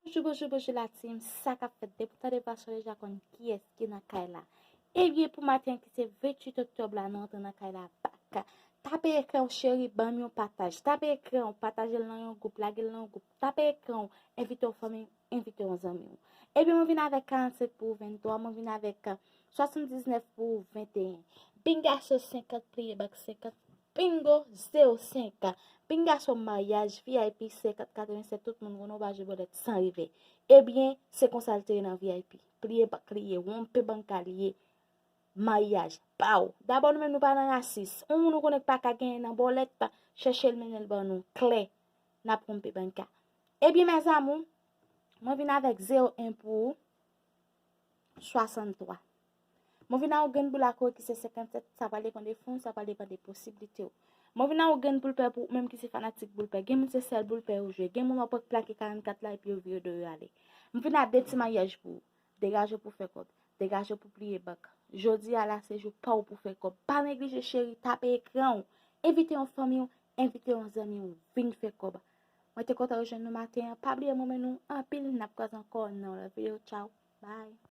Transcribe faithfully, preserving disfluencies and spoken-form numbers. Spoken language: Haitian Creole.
Bonjou, bonjou, bonjou la team. Sa k ap fèt? Depi w tande vwa sa w deja konn kiyès ki nan kay la. Ebyen, pou maten ki se venntuit oktòb la, nou antre nan kay la bak. Tape ekran w cheri, ban m yon pataj. Tape ekran w, pataje l nan yon gwoup, lage l nan yon gwoup. Tape ekran w, envite yon fanmi, envite yon zanmi w. Ebyen, mwen vin avèk karannsenk pou venntwa, mwen vin avèk swasanndiznèf pou venteyen. Pinga so senkant, pliye bak senkant. Pingo, zewo senk. Pinga so maryaj, V I P senkant katrevennsèt, tout moun konnen w pa jwe bòlèt san rive. Ebyen, se konsa l te ye nan V I P. Pliye bak li ye, wonpe banka li ye. Maryaj, paw. Dabò nou menm nou pa nan rasis. Yon moun ou konnen k pa ka genyen nan bòlèt, chèche l mennen l ban nou. Klè, n ap wonpe banka. Ebyen, mèzamou, mwen vin avèk zewo en pou ou. Swasanntwa. Mwen vin a yon grenn boul ak ou ki se senkannsèt, sa pral depann de fon, sa pral depann de posiblite w. Mwen vin a yon grenn boul pè pou ou menm ki se fanatik boul pè. Gen moun se sèl boul pè yo jwe. Gen moun w ap wè k plake karannkat la epi yo vire do yo ale. Mwen vin a de ti maryaj pou ou. Degaje w pou fè kòb. Degaje w pou pliye bak. Jodi a la se jou pa w pou fè kòb. Pa neglije cheri, tape ekran w. Envite yon fanmi w, envite yon zanmi w, vin fè kòb. Mwen te kontan rejwenn nou maten an. Pa bliye mwen renmen nou anpil, n ap kwaze ankò nan yon lòt videyo. Tchaw, bye.